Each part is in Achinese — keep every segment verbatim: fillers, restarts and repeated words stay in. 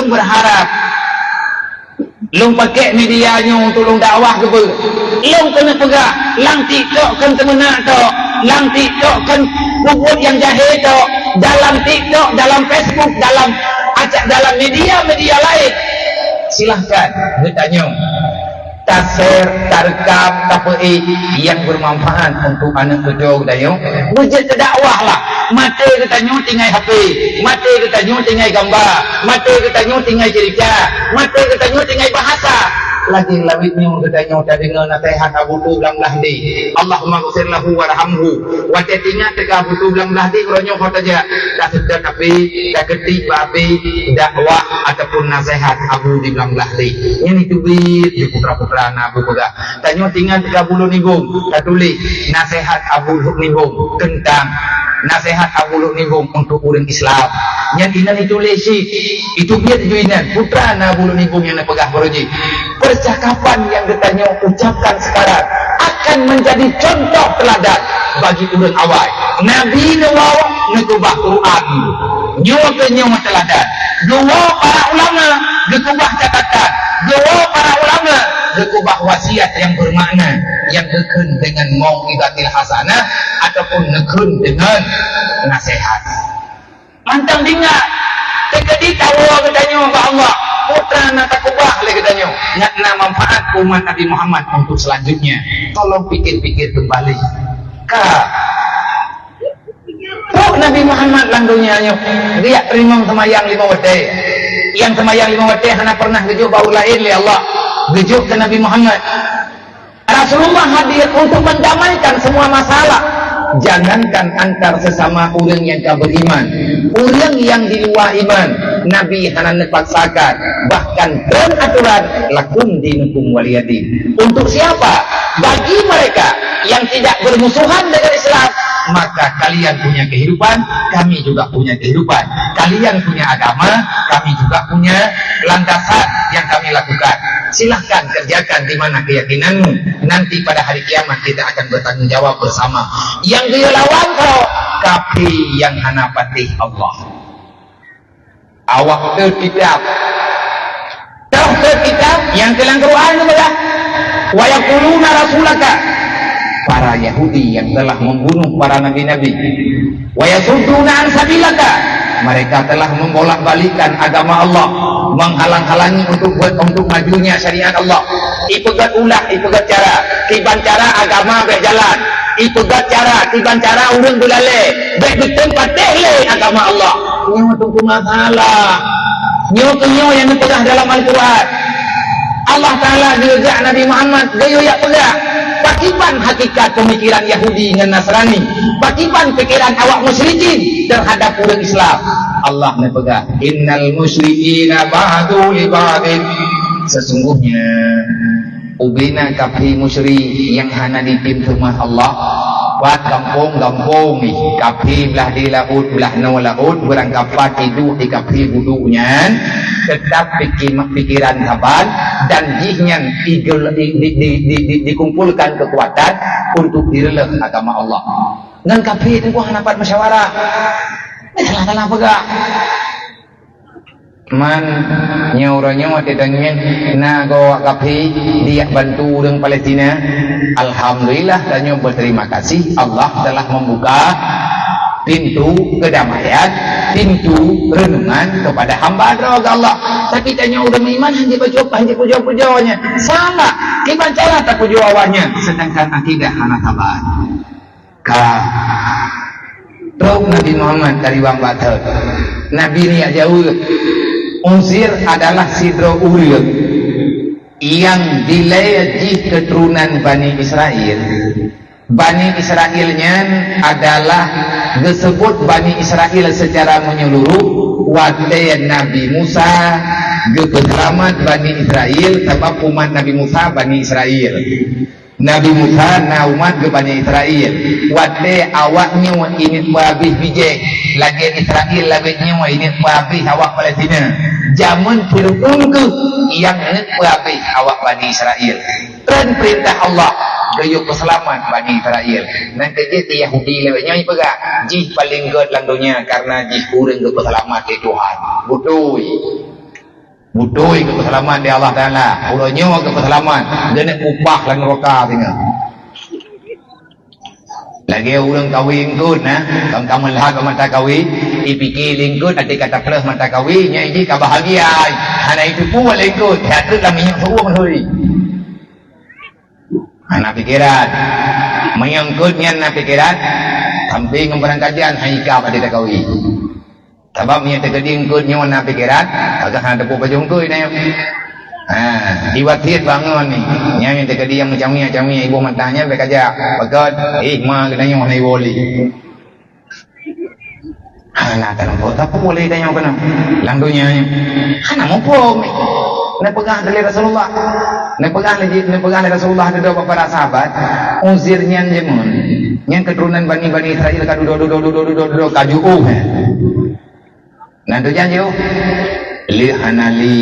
Berharap lôn pakai media nyoe untuk lôn dakwah keubeue. Lôn keuneuk peugah, lam TikTok kon teumeunak tok, lam TikTok kon peubuet nyang jahé tok, dalam TikTok, dalam Facebook, dalam acak dalam media-media laén. Silahkan geutanyoe ta-share, tarekam, tapeuék nyang bermanfaat untuk aneuk cucu geutanyoe. Beujeuet keu dakwah lah. Maté geutanyoe tinggai H P, maté geutanyoe tinggai gamba, maté geutanyoe tinggai cerita, maté geutanyoe tinggai bahasa. Lagèe lawét nyoe geutanyoe tadeungoe naseuhat Abu Tu Blang Blah Di. Allahumma ghfir lahu warhamhu. Watèe tingat teuka Abu Tu Blang Blah Di uroe nyoe ho tajak. Taseutôt api, takeutiek bak api dakwah ataupun naseuhat Abu di Blang Blah Di. Nyan itu bit di putra-putra na Abu peugah. Tanyoe tingat ka buleuen nibong, tatuléh naseuhat Abu Lhok Nibong teuntang naseuhat Abu Lhok Nibong untuk ureueng Islam. Nyan inan ituléh cit, itu biet ju inan, putra na Abu Lhok Nibong nyang neupeugah baroe jih. Percakapan yang geutanyoe ucapkan sekarang akan menjadi contoh teladan bagi ureueng awai. Nabi neuwoe neukeubah Quran. Nyoe keuh nyoe teuladan. Geuwoe para ulama geukeubah catatan. Geuwoe para ulama geukeubah wasiat nyang beumakna, nyang geukheun deungon mau'izatil hasanah ataupun neukheun deungon naseuhat. Mantong ingat, teukeudi tawoe geutanyoe bak Allah, putra na takeubah lé geutanyoe, nyan na manfaat umat Nabi Muhammad untuk selanjutnya. Tolong pikir-pikir kembali. Ka Trok Nabi Muhammad lam donya nyoe, geujak teurimong seumayang limong watèe. Nyang seumayang limong watèe hana pernah geujok bak ureueng laén lé Allah. Geujok keu Nabi Muhammad. Rasulullah hadir untuk mendamaikan semua masalah. Jangankan antar sesama ureueng nyang ka beriman, ureueng nyang di luwa iman, Nabi hana neupaksakan, bahkan treun aturan, "Lakum dinukum waliyadin." Untuk siapa? Bagi mereka yang tidak bermusuhan dengan Islam, maka kalian punya kehidupan, kami juga punya kehidupan. Kalian punya agama, kami juga punya landasan yang kami lakukan. Silahkan kerjakan di mana keyakinanmu. Nanti pada hari kiamat kita akan bertanggung jawab bersama. Nyang geuyue lawan kafé nyang hana patéh Allah. Awak teuh kitab. Teuh teuh kitab nyang keu lam Quran tu peugah, "Wa yaqtuluna rasulaka." Para Yahudi yang telah membunuh para nabi-nabi. "Wa yasudduna an sabilaka." Mereka telah membolak-balikkan agama Allah, menghalang-halangi untuk buat, untuk majunya syariat Allah. Ipeugét ulah, ipeugét cara, kiban cara agama bèk jalan. Ipeugét cara, kiban cara ureueng beulalè, bèk beutem patéh lé agama Allah. Nyoe teungku masalah. Nyoe keuh nyoe nyang neupeugah dalam Al-Quran. Allah Taala geujak Nabi Muhammad geuyue jak peugah, pakiban hakikat pemikiran Yahudi ngon Nasrani, pakiban pikiran awak musyrikin terhadap ureueng Islam. Allah neupeugah, "Innal musyrikina ba'du li ba'din." Sesungguhnya ubena kafé musyrik nyang hana jitem seumah Allah, bak gampông-gampông jih, kafé blah di laôt, blah noe laôt, beurangkapat jiduek di kafé budôk nyan, teutap piki-, pikiran saban, dan jih nyan igel-, di, di, di, di, di, dikumpulkan keukuatan untuk jireuleuh agama Allah. Ngon kafé teungku hana pat musyawarah. Salah-salah peugah. Man, nyoe uroe nyoe watèe tangieng na goe awak kafé dijak bantu ureueng Palestina. Alhamdulillah, tanyoe berterima kasih Allah telah membuka pintu kedamaian, pintu renungan kepada hamba droe geuh Allah. Tapi tanyoe ureueng meuiman hana jibacut, hana jipujoe-pujoe nyan. Salah, kiban cara tapujoe awak nyan, sedangkan akidah hana saban. Ka trok Nabi Muhammad dari bak thon. Nabi nyan jaweueb, Uzair adalah sidroe ureueng nyang dilèe jih keuturonan Bani Israel. Bani Israel nyan adalah geuseubut Bani Israel secara menyeluruh watèe Nabi Musa geupeuseulamat Bani Israel, sabab umat Nabi Musa Bani Israel. Nabi Musa na umat geuh Bani Israel. Watèe awak nyoe ingat peuhabéh bijéh, lagèe Israel lagèe nyoe ingat peuhabéh awak Palestina. Jameun Fir'aun keuh nyang ingat peuhabéh awak Bani Israel. Treun peurintah Allah geuyue peuseulamat Bani Israel. Nyan keuh jeuet Yahudi lagèe nyoe jipeugah, jih paleng gèt lam donya kareuna jih ureueng geupeuseulamat lé Tuhan. Beutôi. Beutôi geupeuseulamat lé Allah Taala. Uroe nyoe geupeuseulamat, geuneuk upah lam nuraka singoh. Lagèe ureueng kawi eungkôt na, kon ka meulat bak mata kawi, ipike lé eungkôt até ka taplôh mata kawi, nyan jih ka bahagia. Hana iteupeue lé eungkôt, that treuk lam minyeuk seuueng lheueh. Hana pikeran. Meunyoe eungkôt nyan na pikeran, sampé ngon barangkajan han ikab até takawi. Sabab meunyoe teukeudi eungkôt nyoe na pikeran, ka hana teupeue pajoh eungkôt nyan. Ha, iwasiet bangon ni. Nyan nyang teukeudi nyang meucamia-camia iboh mata nyan bèk kajak. Pakon, eh, ma geutanyoe hana iwoe lé. Hana tamuphom, tapi boleh tanyoe keunoe. Lam donya nyoe. Hana muphom. Neupeugah lé Rasulullah. Neupeugah lé, neupeugah lé Rasulullah dudoe bak para sahabat, Uzair nyan jameun. Nyan keuturonan Bani, Bani Israel ka dudoe, dudoe, dudoe, dudoe, dudoe, ka jiôh, eh. Nah, tu jan jiôh. Lé hana lé.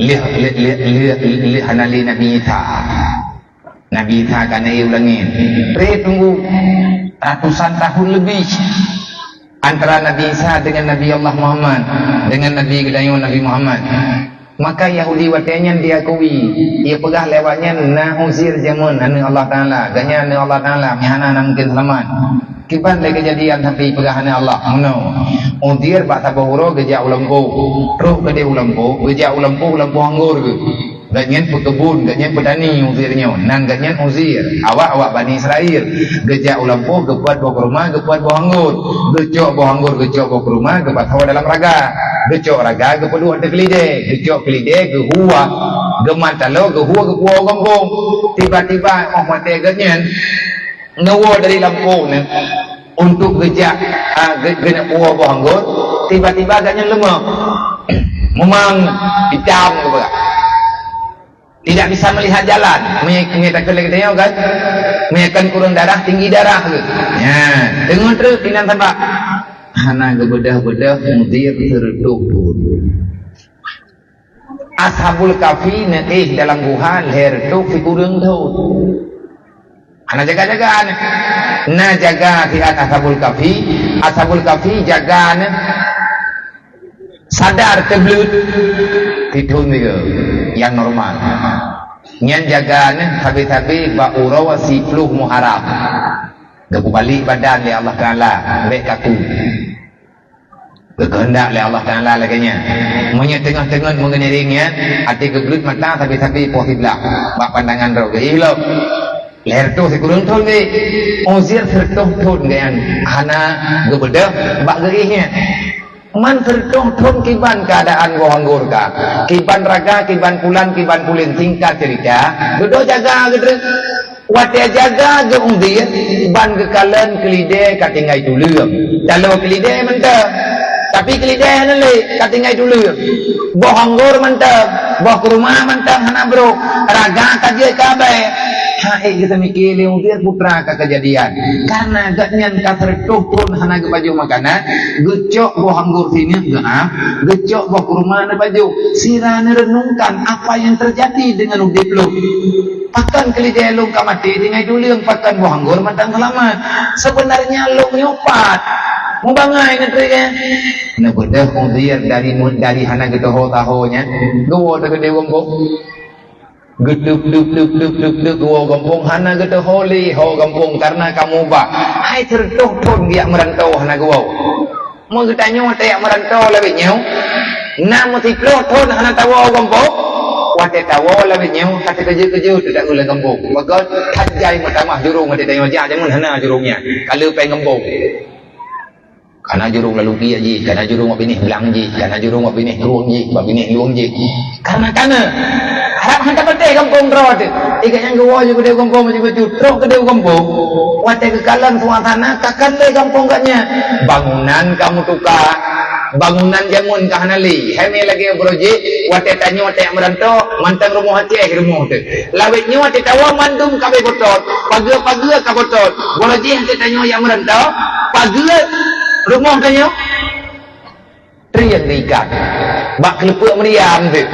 Lé, lé, lé, lé, lé hana lé Nabi Isa. Nabi Isa ka na u langét. Trép teunggu ratusan tahun leubeh antara Nabi Isa dengan Nabi Allah Muhammad, dengan Nabi geutanyoe Nabi Muhammad. Maka Yahudi watèe nyan diakui, ipeugah lé awaknyan na Uzair jameun aneuk Allah Taala, gobnyan aneuk Allah Taala, meuhana na mungken seulamat. Kiban lé keujadian sampai ipeugah aneuk Allah, meunoe. Uzair bak saboh uroe geujak u lampôh, trôh keudéh u lampôh, geujak u lampôh, u lampôh anggô geuh. Gobnyan peukeubun, gobnyan peutani Uzair nyoe. Nan gobnyan Uzair, awak-awak Bani Israel. Geujak u lampôh, geupeuet boh keuruma, geupeuet boh anggô. Geucok boh anggô, geucok boh keuruma, geupasoe dalam raga. Geucok raga, geupeuduek ateueh keulidé. Geucok keulidé, geuhue. Geumat taloe, geuhue, geupuwoe u gampông. Tiba-tiba, óh watèe gobnyan neuwoe dari lampôh nyan, untuk geujak, ah, ge-, geuneuk puwoe boh anggô, tiba-tiba gobnyan leumah. Mumang, itam geupeugah. Tidak bisa melihat jalan. Meunyoe, meunyoe takheun lagèe tanyoe kan, meunyoe kan kureueng darah, tinggi darah geuh. Nyan, deungon treuk inan sabab. Hana geubeudoh-beudoh Uzair seureutôh thôn. Ashabul Kahfi neuéh dalam guha lhèe reutôh sikureueng thôn. Hana jaga-jaga nyan. Na jaga siat Ashabul Kahfi, Ashabul Kahfi jaga nyan sadar teubleuet sithôn sigoe nyang normal. Nyan jaga nyan sabe-sabe bak uroe siploh Muharram. Geupeubalek badan lé Allah Taala, bèk kaku. Geukeuheundak lé Allah Taala lagèe nyan. Meunyoe teungoh-teungoh meungiring nyan, até geugleuet mata sabe-sabe poh siblah bak pandangan droe geuéh lom. Lhèe reutôh sikureueng thôn geuéh. Uzair seureutôh thôn geuh nyan hana geubeudoh bak geuéh nyan. Man seureutôh thôn kiban keuadaan boh anggô ka. Kiban raga, kiban pulan, kiban pulen, singkat ceurita, dudoe jaga geuh treuk. Watèe jaga geuh Uzair, ban geukalon keulidé ka tinggai tuleueng. Taloe keulidé mantong. Tapi keulidé hana lé, ka tinggai tuleueng. Boh anggô mantong, boh keuruma mantong hana brôk. Raga ka jeuet keu abée. Hai, geuteumike lé Uzair peue ka keujadian. Karena gobnyan ka seureutôh thôn hana geupajoh makanan, geucok boh anggô sineuk geuáh, geucok boh keuruma neupajoh. Sira neureunungkan apa yang terjadi dengan udép lôn. Pakon keulidé lôn ka maté tinggai tuleueng, pakon boh anggô mantong seulamat. Sebenarnya lôn nyoe pat. Mubangai ngon treuk nyan. Neubeudoh Uzair dari mu-, dari hana geuteuho-taho nyan. Geuwoe teuh keudéh u gampông. Geuteuk, teuk, teuk, teuk, teuk, teuk, geuwoe u gampông hana geuteuho lé ho gampông karena ka mubah. Hai seureutôh thôn geujak meuranto hana geuwoe. Meugeutanyoe watèe jak meuranto lawét nyoe, na meusiploh thôn hana tawoe u gampông, watèe tawoe lawét nyoe ka teukeujot-keujot teudaweue lam gampông. Pakon that jai meutamah jurông watèe tanyoe jak jameun hana jurông nyan, ka le péng gampông. Kana jurông lam lukiek jih, kana jurông bak binéh blang jih, kana jurông bak binéh krueng jih, bak binéh lueng jih. Karena kana, harab han tapatéh gampông droe teuh. Ikat nyang geuwoe jih keudéh u gampông, jih beucut trok keudéh u gampông. Watèe geukalon suasana, ka kan lé gampông gobnyan. Bangunan ka meutuka. Bangunan jameun ka hana lé. Hai mé lagèe uroe jih, watèe tanyoe watèe jak meuranto, mantong rumoh Aceh rumoh teuh. Lawét nyoe watèe tawoe mandum ka abéh beutot. Pageue-pageue ka beutot. Uroe jih watèe tanyoe jak meuranto, pageue rumoh tanyoe. Trieng diikat bak keuleupeuk meudiam teuh.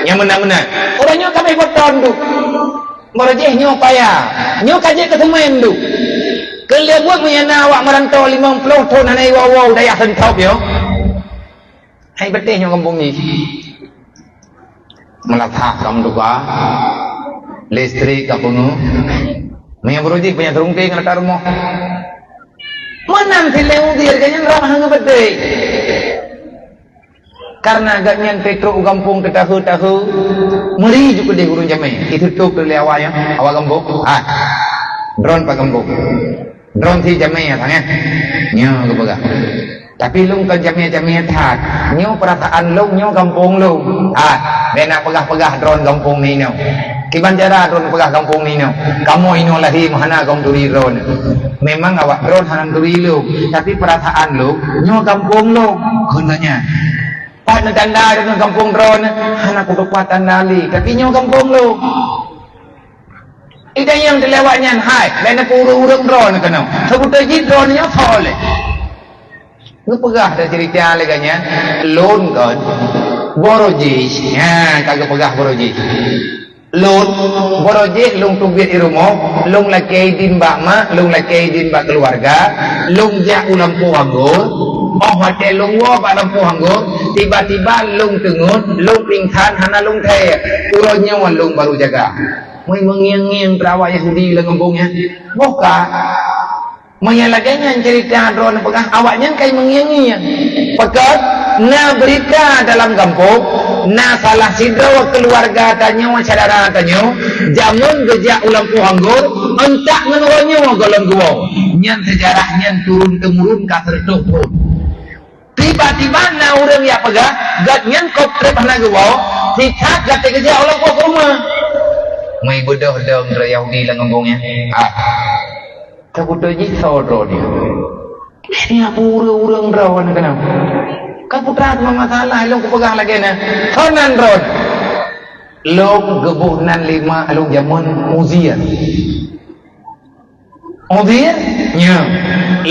Nyang meunan-meunan. Uroe nyoe ka abéh beutot teuh. Uroe jih nyoe paya. Nyoe ka jeuet keu seumén teuh. Keu lheueh buet meunyo na awak meuranto limong ploh thôn hana iwoe-woe u dayah Seunthop nyoe. Hai beuteh nyoe gampông jih. Meulasah ka meutuka, listrik ka peungeuh. Meunyoe beurujih, banyak seurungkeng dekat rumoh. Meunan silée Uzair, gobnyan rhah ngon beutôi. Karena gobnyan teutrok u gampông teutahe-tahe, meuri ju keudeh ureuëng jamé. Itutup lé awak nyan, awak gampông. Ha. Droen pat gampông. Droen si jamé nyang sangat. Nyoe geupeugah. Tapi lôn kon jamé-jamé that. Nyoe peurasaan lôn, nyoe gampông lôn. Ha, bék na peugah-peugah droen gampông ninoe. Kiban cara droen peugah gampông ninoe. Kamoe inoe lahé meuhana gom turi droen. Memang awak droen hana turi lôn, tapi peurasaan lôn, nyoe gampông lôn. Kon nyan. Pat neutanda droen gampông droen, hana kutupat tanda lé, tapi nyoe gampông lôn. Idayang teulewat nyan hai, bék na ureuëng-ureuëng droen keunoe. Seubeutôi jih droen nyoe tho lé. Geupeugah dah cerita lagée nyan, lôn kon Borojih. Ha, ka geupeugah Borojih. Lôn Borojih, lôn teubiet i rumoh, lôn lakée idin bak mak, lôn lakée idin bak keuluwarga, lôn jak u lampôh anggô. Óh watée lôn woe bak lampôh anggô, tiba-tiba lôn teungeut, lôn pingsan hana lôn thée. Uroe nyoe lôn baru jaga. Meungieng-ngieng teurawa Yahudi lam gampông nyan. Boh ka. Meunyo lagée nyan cerita droen peugah, awaknyan kai meungieng-ngieng. Pakon, na beurita dalam gampông, na salah sidroe keuluwarga tanyoe, syedara tanyoe, jameun geujak u lampôh anggô, euntak ngon uroe nyoe gohlom geuwoe. Nyan seujarah nyan turun-teumurun ka seureutôh thon. Tiba-tiba na ureuëng jak peugah, gobnyan kop treb hana geuwoe, sithat gata geujak u lampôh keuruma. Meubeudôh dong droe Yahudi lam gampông nyan. Ah. Seubeutôi jih soe droeneuh? Nyan ureuëng-ureuëng droeneuh keunoe. Ka putra teuma masalah lôn kupeugah lagée nyan. Soe nan droeneuh? Lôn geuboh nan lé mak lôn jameun Uzair. Uzair? Nyoe.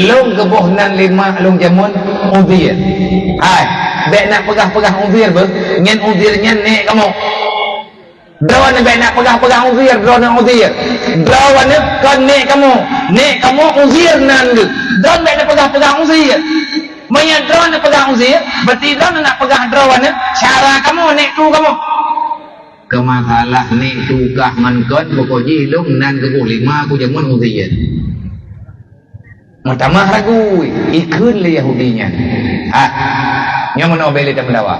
Lôn geuboh nan lé mak lôn jameun Uzair. Hai, bék na peugah-peugah Uzair beuh. Nyan Uzair nyan nék kamoe. Droeneuh bék na peugah-peugah Uzair, droeneuh Uzair. Droeneuh kon nék kamoe. Nék kamoe Uzair nan deuh. Droeneuh bék na peugah-peugah Uzair. Meunyo droeneuh peugah Uzair, berarti droeneuh na peugah droeneuh cara kamoe, nék tu kamoe. Keu masalah nék tu kah ngon kon, pokok jih lôn nan geuboh lé mak ku jameun Uzair. Meutamah ragu, ikheun lé Yahudi nyan. Ha, nyoe meunoe bék lé tameudawa.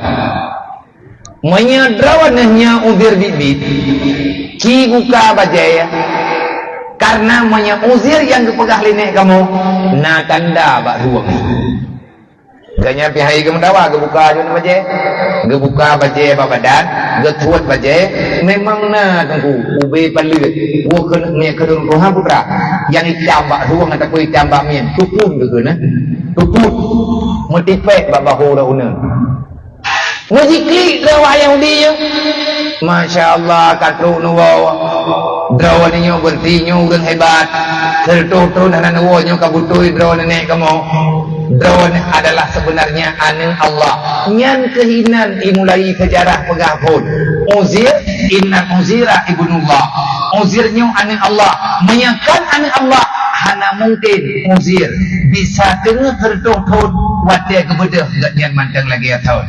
Meunyoe droeneuh nyoe Uzair biet-biet, ci buka bajée, karena meunyoe Uzair nyang geupeugah lé nék kamoe, na tanda bak rueng. Gobnyan pih hai geumeudawa, geubuka jih bajée. Geubuka bajée bak badan, geutuet bajée, memang na teungku, ubé paleuet. Woe keu mie keudong tuha putra. Nyang itam bak rueng ataupun itam bak mie, tupun geukheun, eh. Tupun. Meutipék bak bahô droe uneun. Meujiklik droe Yahudi nyoe. Masya Allah, ka trok neuwoe. Droeneuh nyoe beureuti nyoe ureuëng hebat. Seureutôh thon hana neuwoe nyoe ka beutôi droeneuh nék kamoe. Droeneuh adalah sebenarnya aneuëk Allah. Nyan keuh inan imulai seujarah peugah phon. Uzair, inna Uzaira ibnullah. Uzair nyoe aneuëk Allah. Meunyoe kon aneuëk Allah, hana mungken Uzair bisa teungoh seureutôh thon watée geubeudôh gobnyan mantong lagée thon.